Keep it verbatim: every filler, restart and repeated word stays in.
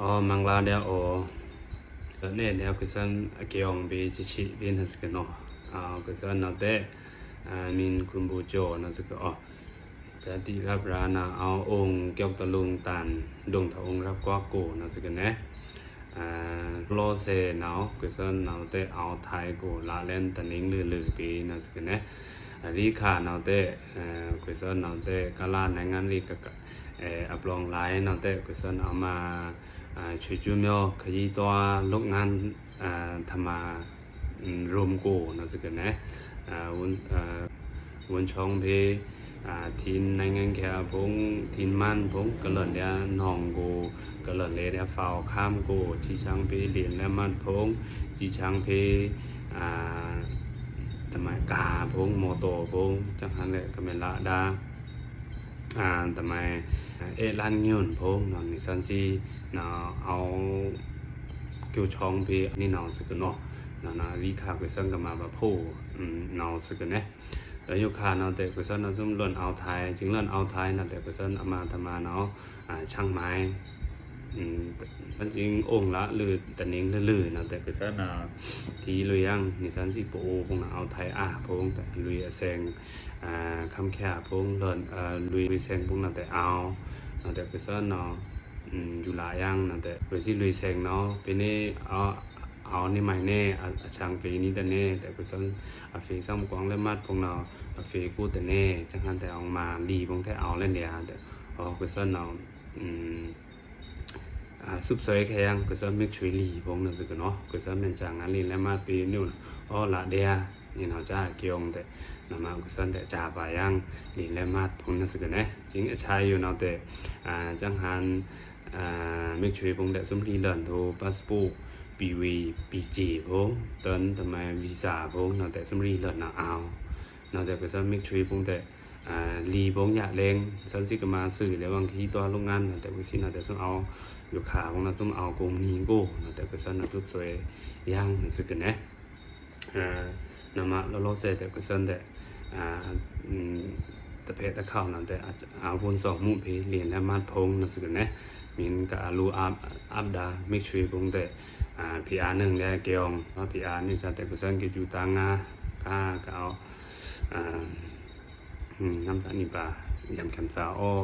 အိုမင်္ဂလာဒႅအို တနံၤဒႅ ခွေစွန်အကဵုံဗီႏချီဗီႏနၤစကၢၢ်နော ခွေစွန်နဝ်တဲ မင်းကွန်ဘူႏကျော် နၤစကၢၢ် တတိရပ်ရာႏနဝ်အိုင် ကျောက်တလုံးတန် ဒိုင်ထအုံရပ်ကွက်ကို နၤစကၢၢ်နဲ လောလောဆယ်နဝ် ခွေစွန်နဝ်တဲ အောင်ထိုင်ကို လာလံတနင်္ဂနွေဗီႏနၤစကၢၢ်နဲ အရိခါနဝ်တဲ ခွေစွန်နဝ်တဲ ကလ နိုင်ငံရေး အပြောင်းအလဲနဝ်တဲ ခွေစွန်အမ ရွှေ့ပြောင်းခရီးသွားလုပ်ငန်း ထမရုံကို နၤစကၢၢ်နဲ ဝန်ဆောင်ဗီႏ ထိန်းနိုင်ငံခြားဗီႏ ထိန်းမန်ဗီႏ ကလန်ဒျာနောင်ကို ကလန်လေဒျာဖောက်ခမ်းကို ကြည့်ရှုံးဗီႏ လေယာဉ်လက်မှတ်ဗီႏ ကြည့်ရှုံးဗီႏ တမံၤကားဗီႏ မော်တော်ဗီႏ စံးဟန်လဲကမဲလဒါ တမံၤ အဲးလမ်းညွှန်ဗီႏ နဝ် နေစွမ်းစံ နဝ် အောင်ကျော်ချောင်းဗီႏ နံၤနဝ်စကၢၢ်နော နဝ် အရိခါခွေစွန်ကမၤဘၣ်ဖိ နဝ်စကၢၢ်နဲ တယိုခါနဝ်တဲ ခွေစွန်နဝ်စွမ်လွန် အောင်ထိုင် စံးလွန် အောင်ထိုင် နဝ်တဲ ခွေစွန်အမၤထမနဝ် ချင်းမိုင် စံးအိုင်လလွိုင် တနင်္ဂနွေလွိုင် နဝ်တဲ ခွေစွန်နဝ် ထီလွိုင်ယင် နေစွမ်းစံ ပအိုဗီႏနဝ် အောင်ထိုင်အာဗီႏ လွိုင်အစဲင် ခမ်းချာဗီႏ လွိုင်လွိုင်စဲင်ဗီႏနဝ်တဲ အောင် နဝ်တဲ ခွေစွန်နဝ် ယူလာယင် နဝ်တဲ ခွေစံလွိုင်စဲင်နဝ် ဗီႏန့ၣ် အောင်နေမှန်နဲ့ အချောင်းဗီႏနံၤတန့ၣ် တဲ ခွေစွန် အဖေးစံးကွၢ်လက်မှတ်ဗီႏနဝ် အဖေးကိုတန့ၣ် စံးဟန်တဲ အောင်မၤလီဗီႏထဲ အောင်လဲဒျာတဲ ခွေစွန်နဝ် စုပ်စွဲခဲယင် ခွေစွန် မိတ်ဆွေလီဗီႏနၤစကၢၢ်နော ခွေစွန် မ့ၢ်စံးငါ လေယာဉ်လက်မှတ်ဗီႏနဝ် အိုလဒျာ နံၤနဝ်စံးကဵုံတဲ နမၤခွေစွန်တဲ စံးပါယင် လေယာဉ်လက်မှတ်ဗီႏနၤစကၢၢ်နဲ စံးအချောင်းယိုနဝ်တဲ စံးဟန် မိတ်ဆွေဗီႏတဲ စွမ်လီလွန်ထို passport ဗီႏ ဗီႏ ဗီႏ တန်တမံၤ visaဗီႏနဝ်တဲ စွမ်လီလွန်နဝ် အောင် နဝ်တဲ ခွေစွန် မိတ်ဆွေဗီႏတဲ လီဗီႏယလဲင် စွမ်းစံကမၤစုလဲဝင် ခရီးသွားလုပ်ငန်း နဝ်တဲ ခွေစံနဝ်တဲ စွမ်အောင် ယိုခါဗီႏနဝ် စွမ်အောင်ကုမ္ပဏီကို နဝ်တဲ ခွေစွန်နဝ် စုပ်စွဲယင် နဝ်စကၢၢ်နဲ နမၤလောလောဆယ်တဲ ခွေစွန်တဲ တစ်ဖက်တစ်ခေါက်နဝ်တဲ အဝန်ဆောင်မှုဗီႏ လေယာဉ်လက်မှတ်ဗီႏနၤစကၢၢ်နဲ မင်းကအလိုအပ် အပ်ဒၣ် မိတ်ဆွေဗီႏတဲ ဖိအားနုင်လျာကဵုံ ဖိအားနုင်စံးတဲ ခွေစွန် ကယူတာငါ ကကအဝ် နမ်တနံပါ ယမ်ခံမ်သာအို